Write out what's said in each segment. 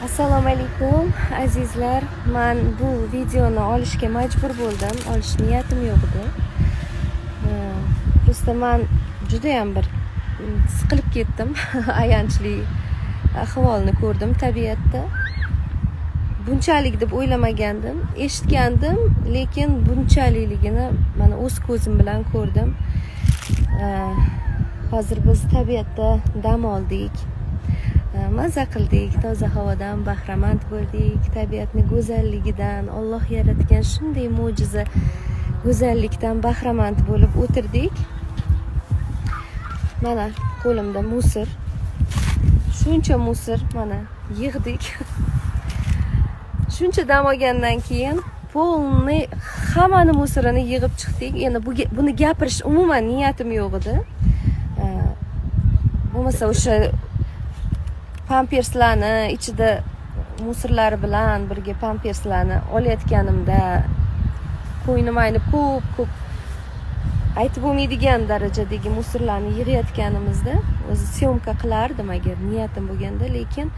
Assalomu alaykum, azizlar. Man bu videoni olishga majbur bo'ldim. Olish niyatim yo'q edi. Просто man judayam bir siqilib ketdim. Ayanchli ahvolni ko'rdim tabiatda. Bunchalik deb o'ylamagandim. Eshitgandim, lekin bunchalikligini mana o'z ko'zim bilan ko'rdim. Hozir biz tabiatda dam oldik. Maza qildik, toza havodan bahramand bo'ldik, tabiatni go'zalligidan, Alloh yaratgan shunday mo'jiza go'zallikdan bahramand bo'lib o'tirdik. Mana qo'limda мусор. Shuncha мусор mana yig'dik. Shuncha dam olgandan keyin полный hammani мусор ini yig'ib chiqdik. Endi buni gapirish umuman niyatim yo'q edi. Bo'lmasa o'sha pamperslarni ichida мусор lari bilan birga pamperslarni olayotganimda ko'nglim aynib, ko'p ko'p aytib bo'lmaydigan darajadagi мусор larni yig'ayotganimizda o'zi съёмка qilardim agar niyatim bo'lganda, lekin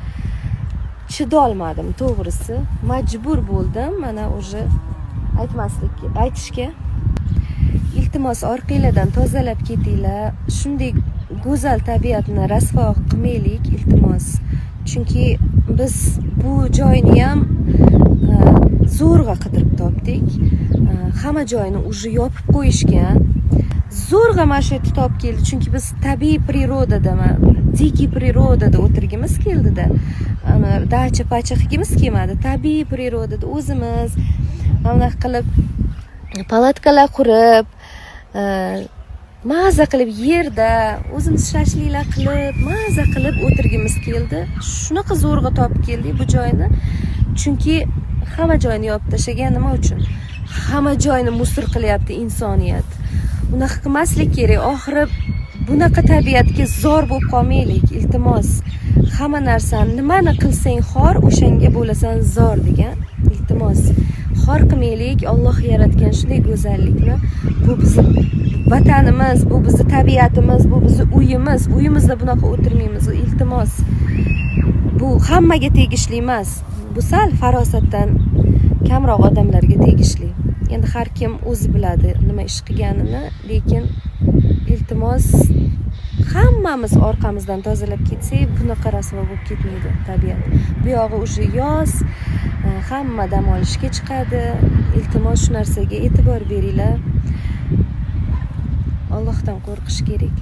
chidolmadim, to'g'risi, majbur bo'ldim mana уже aytmaslikka, aytishga. Iltimos, orqanglardan tozalab ketinglar. Shunday go'zal tabiatni rasvo qilmaylik, iltimos, chunki biz bu joyni ham zo'rg'a qidirib topdik. Hamma joyini уже yopib qo'yishgan, zo'rg'a mana shu yerda topib keldik, chunki biz tabiiy природа da, дикий природа da o'tirgimiz keldida, ana dacha pacha qilgimiz kelmadi. Tabiiy природа da o'zimiz mana bunaqa qilib palatkalar qurib, maza qilib yerda o'zimiz shashliklar qilib, maza qilib o'tirgimiz keldi. Shunaqa zo'rg'a topib keldik bu joyni, chunki hamma joyni yopib tashlagan. Nima uchun hamma joyni мусор qilyapti insoniyat? Unaqa qilmaslik kerak. Oxiri bunaqa tabiatga zor bo'lib qolmaylik, iltimos. Hamma narsani, nimani qilsang xor, o'shanga bo'lasan zor degan. Iltimos, xor qilmaylik Olloh yaratgan shunday go'zallikni. Bu bizni vatanimiz, bu bizni tabiatimiz, bu bizni uyimiz. Uyimizda bunaqa o'tirmaymiz, iltimos. Bu hammaga tegishli emas, bu sal farosatdan kamroq odamlarga tegishli. Endi har kim o'zi biladi nima ish qilganini, lekin iltimos, hammamiz orqamizdan tozalab ketsak, bunaqa rasvo bo'lib ketmaydi tabiat. Bu yog'i уже yoz, hamma dam olishga chiqadi. Iltimos, shu narsaga e'tibor beringlar. Allohdan qo'rqish kerak.